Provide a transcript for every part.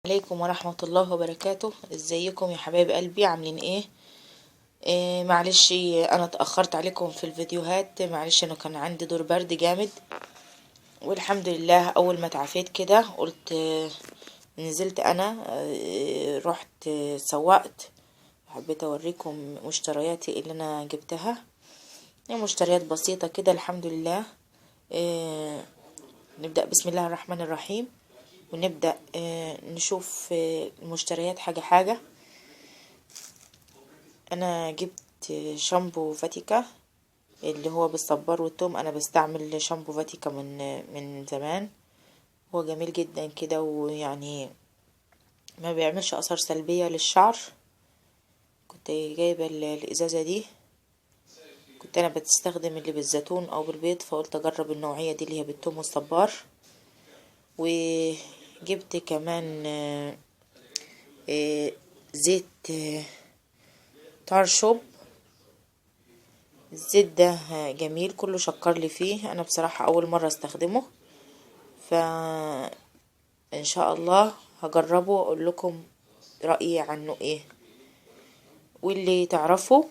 عليكم ورحمة الله وبركاته. ازيكم يا حبايب قلبي، عاملين ايه؟ معلش انا اتأخرت عليكم في الفيديوهات، معلش انا كان عندي دور برد جامد، والحمد لله اول ما تعافيت كده قلت نزلت انا رحت سوقت، حبيت اوريكم مشترياتي اللي انا جبتها، مشتريات بسيطة كده الحمد لله. نبدأ بسم الله الرحمن الرحيم، ونبدأ نشوف المشتريات حاجة حاجة. أنا جبت شامبو فاتيكا اللي هو بالصبار والثوم، أنا بستعمل شامبو فاتيكا من زمان، هو جميل جدا كده، ويعني ما بيعملش أثار سلبية للشعر. كنت جايبة الإزازة دي، كنت أنا بتستخدم اللي بالزيتون أو بالبيض، فقلت أجرب النوعية دي اللي هي بالثوم والصبار. وجبت كمان زيت تارشوب، الزيت ده جميل كله شكر لي فيه، انا بصراحة اول مرة استخدمه، فان شاء الله هجربه واقول لكم رأيي عنه ايه، واللي تعرفه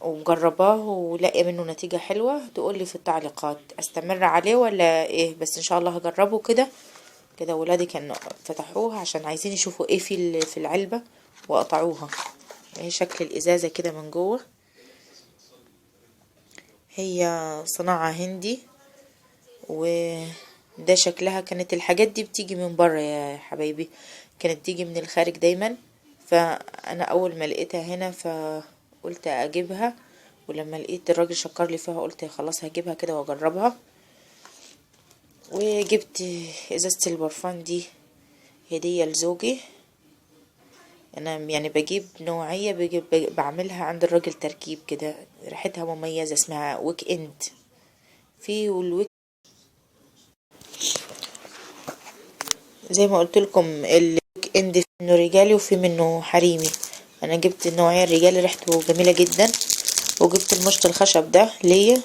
ومجرباه ولاقيه منه نتيجة حلوة تقولي في التعليقات استمر عليه ولا ايه. بس ان شاء الله هجربه كده كده. ولادي كانوا فتحوها عشان عايزين يشوفوا ايه في العلبة وقطعوها. اهي شكل الازازة كده من جوه، هي صناعة هندي، وده شكلها. كانت الحاجات دي بتيجي من بره يا حبايبي، كانت تيجي من الخارج دايما، فانا اول ما لقيتها هنا فقلت اجيبها، ولما لقيت الراجل شكر لي فيها قلت خلاص هجيبها كده واجربها. وجبت ازازة البرفان دي هدية لزوجي، انا يعني بجيب نوعية بجيب بعملها عند الراجل تركيب كده، ريحتها مميزة، اسمها Weekend. في وال Week زي ما قلت لكم ال Weekend في منه رجالي وفي منه حريمي، انا جبت النوعية الرجالي ريحته جميلة جدا. وجبت المشط الخشب ده ليا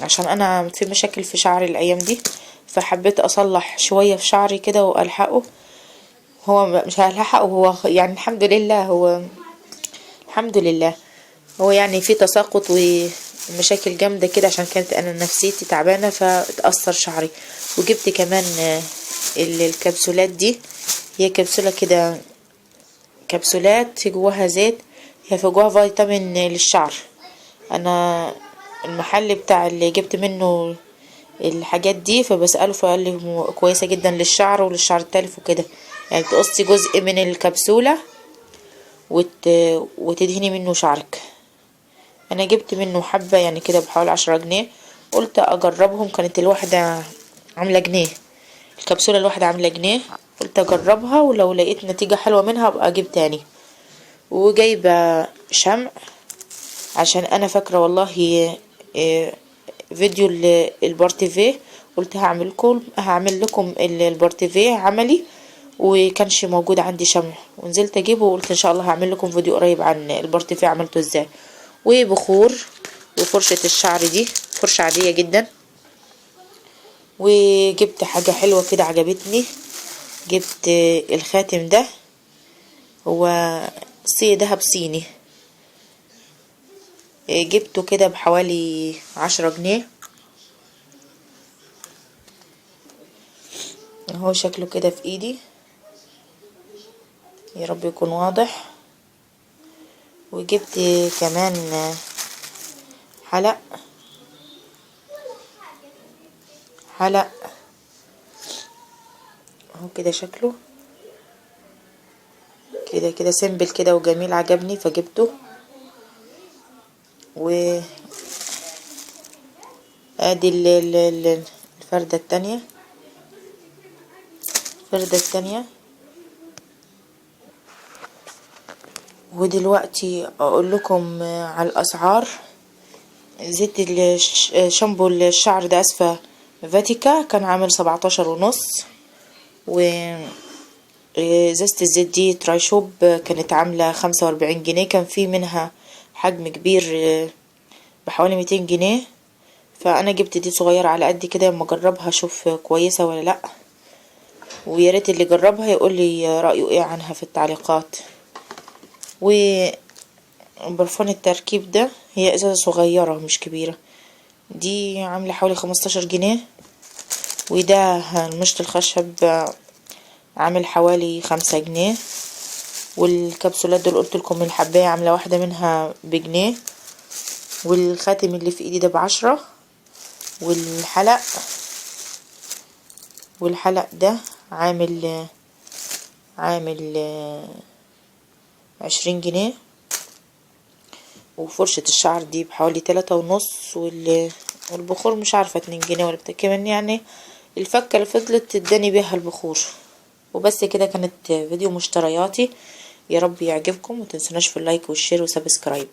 عشان انا في مشاكل في شعري الايام دي، فحبيت اصلح شوية في شعري كده والحقه. هو مش هلحقه، هو يعني الحمد لله، هو الحمد لله هو يعني في تساقط ومشاكل جامدة كده، عشان كانت انا نفسيتي تعبانة فاتأثر شعري. وجبت كمان الكبسولات دي، هي كبسولة كده، كبسولات جواها زيت، هي في جواها فيتامين للشعر. انا المحل بتاع اللي جبت منه الحاجات دي فبسأله فقال لي كويسة جدا للشعر وللشعر التالف وكده، يعني تقصي جزء من الكبسولة وتدهني منه شعرك. انا جبت منه حبة يعني كده بحوالي 10 جنيه، قلت اجربهم. كانت الواحدة عاملة جنيه، الكبسولة الواحدة عاملة جنيه، قلت اجربها ولو لقيت نتيجة حلوة منها ابقى اجيب تاني. وجايبة شمع عشان انا فاكرة والله فيديو البارتيفيه، قلت هعمل لكم البارتيفيه عملي، وكانش موجود عندي شمع، ونزلت اجيبه وقلت ان شاء الله هعمل لكم فيديو قريب عن البارتيفيه عملته ازاي. وبخور، وفرشة الشعر دي فرشة عادية جدا. وجبت حاجة حلوة كده عجبتني، جبت الخاتم ده، هو دهب صيني، جبته كده بحوالي 10 جنيه، اهو شكله كده في ايدي، يا رب يكون واضح. وجبت كمان حلق، حلق اهو كده شكله كده كده simple كده وجميل، عجبني فجبته. و ادي الفردة التانية، الفردة التانية. ودلوقتي اقول لكم على الاسعار. زيت شامبو الشعر ده اسفة فاتيكا كان عامل 17.5، و ازازة الزيت دي ترايشوب كانت عاملة 45 جنيه، كان في منها حجم كبير بحوالي 200 جنيه، فانا جبت دي صغيرة على قد كده، اما اجربها اشوف كويسة ولا لا. ويا ريت اللي جربها يقول لي رأيه ايه عنها في التعليقات. وبرفان التركيب ده هي ازازة صغيرة مش كبيرة، دي عاملة حوالي 15 جنيه. وده المشط الخشب عامل حوالي 5 جنيه. والكبسولات دول قلت لكم الحباية عاملة واحدة منها بجنيه. والخاتم اللي في ايدي ده ب10. والحلق ده عامل 20 جنيه. وفرشة الشعر دي بحوالي 3.5. والبخور مش عارفة 2 جنيه ولا بتاع كمان، يعني الفكة اللي فضلت تداني بيها البخور. وبس كده كانت فيديو مشترياتي، يا رب يعجبكم، ومتنسوناش في ال like وال share و subscribe.